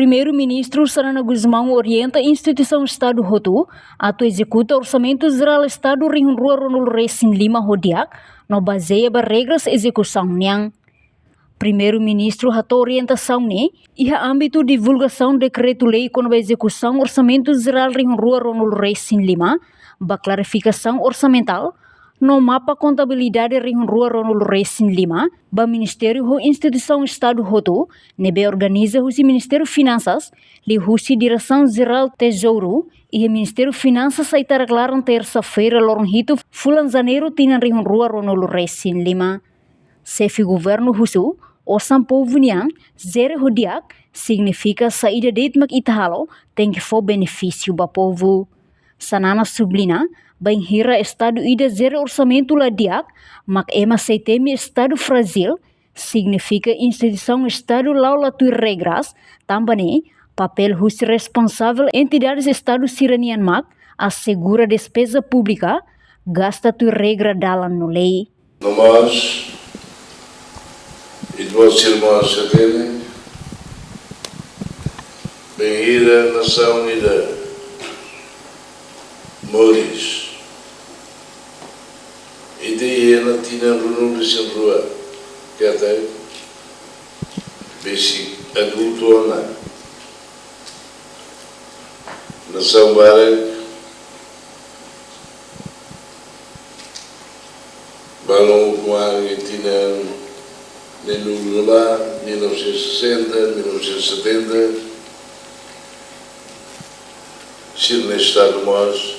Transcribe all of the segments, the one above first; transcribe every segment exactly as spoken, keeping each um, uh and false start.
Primeiru-Ministru Xanana Gusmão orienta instituisaun Estadu hotu atu ezekuta Orsamentu Jerál Estadu rihun rua ruanulu resin lima ho di'ak, no bazeia ba regras ezekusaun nian. Primeiru-Ministru hato'o orientasaun ne'e iha ámbitu divulgasaun dekretu-lei kona-ba ezekusaun Orsamentu Jerál rihun rua ruanulu resin lima, ba klarifikasaun orsamentál no mapa kontabilidade rihun rua ruanulu resin lima, ba ministériu ho instituisaun Estadu hotu, ne'ebé organiza husi Ministériu Finansas, liuhusi Diresaun Jerál Tezouru, iha Ministériu Finansas Aitarak laran tersa-feira loron hitu fulan Janeiru tinan rihun rua ruanulu resin lima. Xefe Governu husu, osan povu nian, jere ho di'ak, signifika saida de'it mak ita halo, tenke fó benefísiu ba povu. Xanana subliña, bainhira Estadu ida jere orsamentu la di'ak, mak ema sei temi Estadu frájil, signifika instituisaun Estadu la'o la tuir regras, tanba ne'e, papél husi responsavel entidades Estadu sira-nian mak asegura despeza públika, gasta tuir regra dalan no lei. No mós, ita-boot sira mós hatene, bainhira nasaun ida moris, ita iha ona tinan ruanulu resin rua, katak besik adultu ona. Nasaun barak, balun ukun-an iha tinan neenulu, mil novecentos e sessenta, mil novecentos e setenta, sira-nia Estadu mós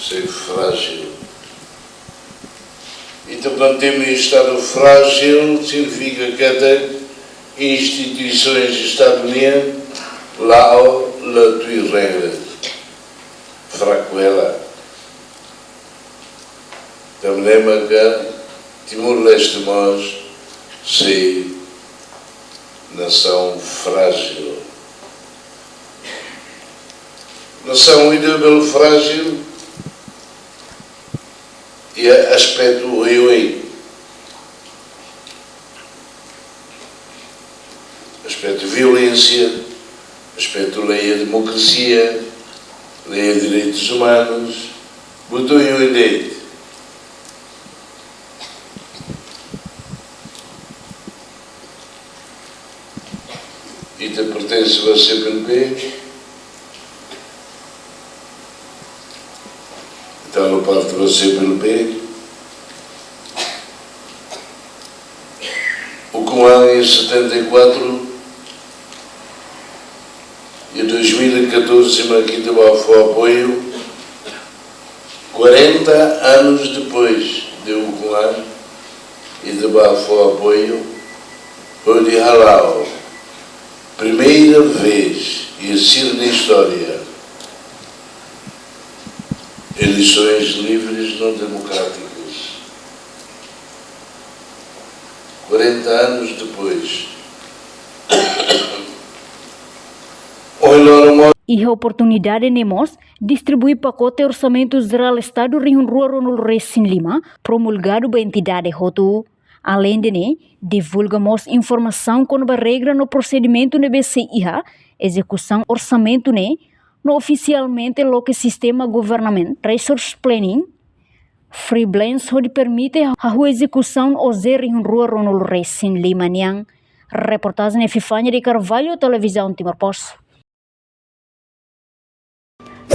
sei frájil. Entaun, kuandu temi Estadu frájil, signifika katak instituisoens Estadu nian la'o la tuir regras, fraku hela. Tanba ne'e maka Timor-Leste mós sei nasaun frájil. Nasaun ida bele frájil iha aspetu oioin. Aspetu violénsia, aspetu lei e demokrasia, lei e direitos humanos, buat oioin de'it. Ita pertense ba C P L P, ita halo parte ba C P L P. Ukun-an iha setenta e quatro, iha dois mil e catorze mak ita bá fó apoiu. Quarenta anos depois de ukun-an, ita bá fó apoiu, hodi hala'o, primeira vez iha sira-nia istória, eleições livres no democráticas. Quarenta anos depois. Ohin loron mós. Iha oportunidade ne'e mós, distribui pakote Orsamentu Jerál Estadu rihun rua ruanulu resin lima, promulgadu ba entidade hotu. Aleinde ne'e, divulga mós informasaun kona-ba regra no prosedimentu ne'ebé sei iha ezekusaun orsamentu ne'e, no ofisialmente loke sistema government resource planning, freelance hodi permite hahú ezekusaun OJE rihun rua ruanulu resin lima nian. Reportajen Epifania de Carvalho, Televizaun Timor Post.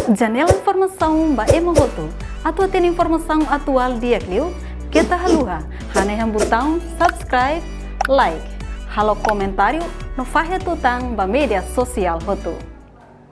Janela informasaun ba ema hotu. Atu hatene informasaun atuál di'ak liu, keta haluha hanehan butaun subscribe, like, halo komentáriu no fahe tutan ba média sosiál hotu.